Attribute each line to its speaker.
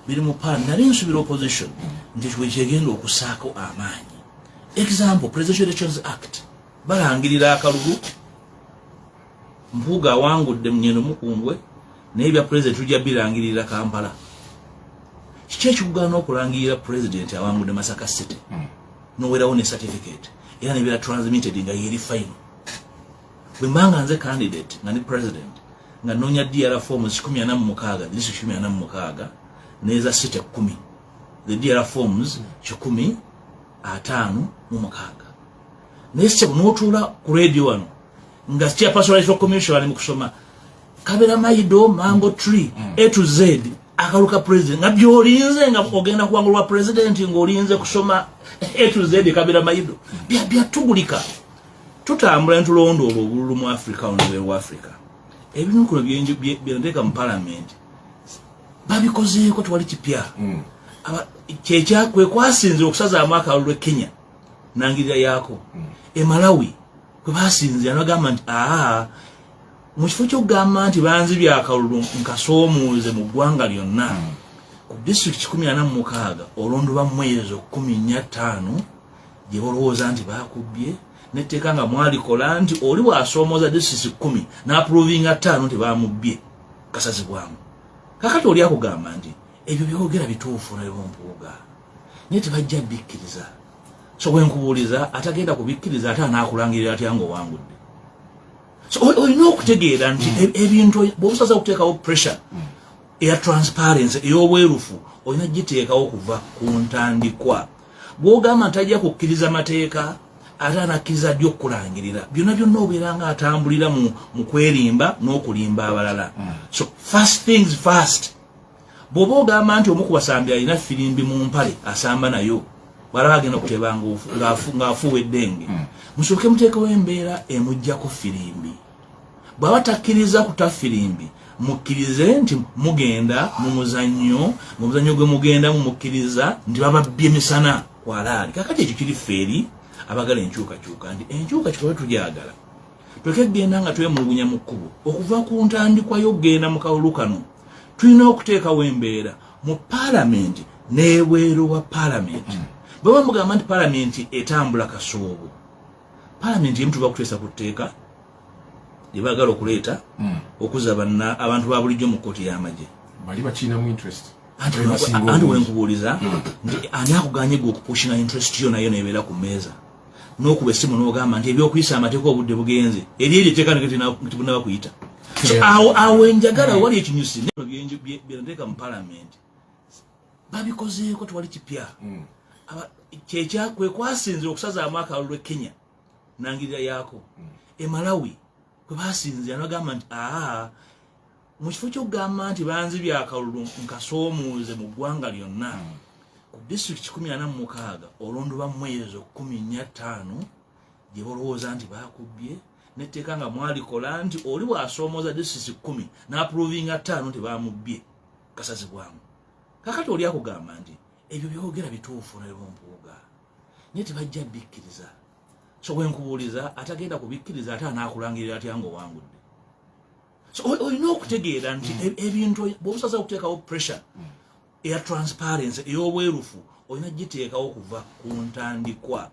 Speaker 1: Biri mu parliament. Nali nsubira opposition nti ekyo kyegenda okusaako amaanyi. Example, Presidential Elections Act, balangirira akalulu, Mpuuga awangudde Munyendo Mukungwe, naye ebya president tujja birangirira Kampala. Kiki ekikugaana okulangirira president awangudde Masaka City, nowerawo ne certificate era nebeera transmitted nga yeri final? Bwe mbanga nze candidate nga ni president, nga noonya DR forms 146, district 146 neza city 10, the DR forms 156, naye sebo n'otuula ku radio wano nga chairperson wa Electoral Commission ali mu kusoma kabera maido mango tree A to Z akaluka president, nga byolinze nga ogenda kuwangulwa president, ng'olinze kusoma A to Z kabera maido, byatugulika. Tutambula netulondoola obululu mu Africa, wano bweru wa Africa. Ebintu kuno byenateeka mu parliament babikozeeko, tewali kipya. Kyekya kwe kwasinzira okusazaamu akalulu e Kenya, nangirira yaako e Malawi kwe basinzira nabagamba nti aa, mu kifo ky'okugamba nti banzibye akalulu nkasoomuuze mu ggwanga lyonna, ku disitulikiti 146 olondoba mwezo 45 gye balowooza nti bakubbye, netteeka nga mwalikola nti oli bw'asoomooza disitulikiti 10 n'aprovinga ttaano nti bamubbye, kasazibwamu. Kakati oli akugamba nti ebyo byogera bituufu, naye Mpuuga, naye tebajja bikkiriza. So bwenkubuuliza, atagenda kubikkiriza ate anaakulangirira atya ng'owangudde? So olina okutegeera nti ebintu bw'obusaza okuteekawo pressure eya transparency, ey'obwerufu, olina giteekawo kuva ku ntandikwa. Bw'ogamba nti ajja kukkiriza mateeka, ate anakkiriza ddi okukulangirira? Byonna byonna obeera nga atambulira mu kwerimba n'okulimba abalala. So first things first, bw'oba ogamba nti omu ku basambi alina firimbi mu mpale asamba nayo, bwalaba agenda okuteeba ng'afuuwa eddenge, musooke muteekewo embeera emuggyako firimbi. Bw'aba takkiriza kuta firimbi, mukkirize nti mugenda mu muzannyo, mu muzannyo gwe mugendamu mukkiriza nti bababbye misana kwalaali. Kakati ekyo kiri ffe eri abagala enkyukakyuka, nti enkyukakyuka bwe tugyagala, tuleke kugenda nga twemulugunya mu kkubo. Okuva ku ntandikwa y'okugenda mu kalulu kano, tulina okuteekawo embeera mu paalamenti n'ebweru wa paalamenti. Bwe bamugamba nti paalamenti etambula kasoobo, paalamenti emu tuba kuteesa ku tteeka lye baagala okuleeta okuzza banna abantu ba bulijjo mu kkooti y'amagye.
Speaker 2: Bali bakirinamu interest.
Speaker 1: Anti
Speaker 2: Bali basinga
Speaker 1: anti
Speaker 2: obungi.
Speaker 1: Wenkubuuliza nti ani akuganye gwe okupushinga interest yo, nayo nebeera ku mmeeza n'okuba essimu n'ogamba nti ebyokuyisa amateeka obudde bugenze, eri eryo etteeka tebunaba kuyita. So awo enjagala wali ekinyusi byenateeka mu parliament babikozeeko, tewali kipya. Kyekya kwe kwasinzira okusazaamu akalulu e Kenya, nangirira yaako e Malawi kwe basinzira nabagamba nti aa, mu kifo ky'okugamba nti banzibye akalulu nkasoomuuze mu ggwanga lyonna, ku disitulikiti 146 olondoba mwezo 45 gye balowooza nti bakubbye, netteeka nga mwalikola nti oli bw'asoomooza disitulikiti 10 n'aprovinga ttaano nti bamubbye, kasazibwamu. Kakati oli akugamba nti ebyo byogera bituufu, naye Mpuuga, naye tebajja bikkiriza. So bwenkubuuliza, atagenda kubikkiriza ate anaakulangirira atya ng'owangudde? So olina okutegeera nti ebintu bw'obusaza okuteekawo pressure eya transparency, ey'obwerufu, olina giteekawo kuva ku ntandikwa.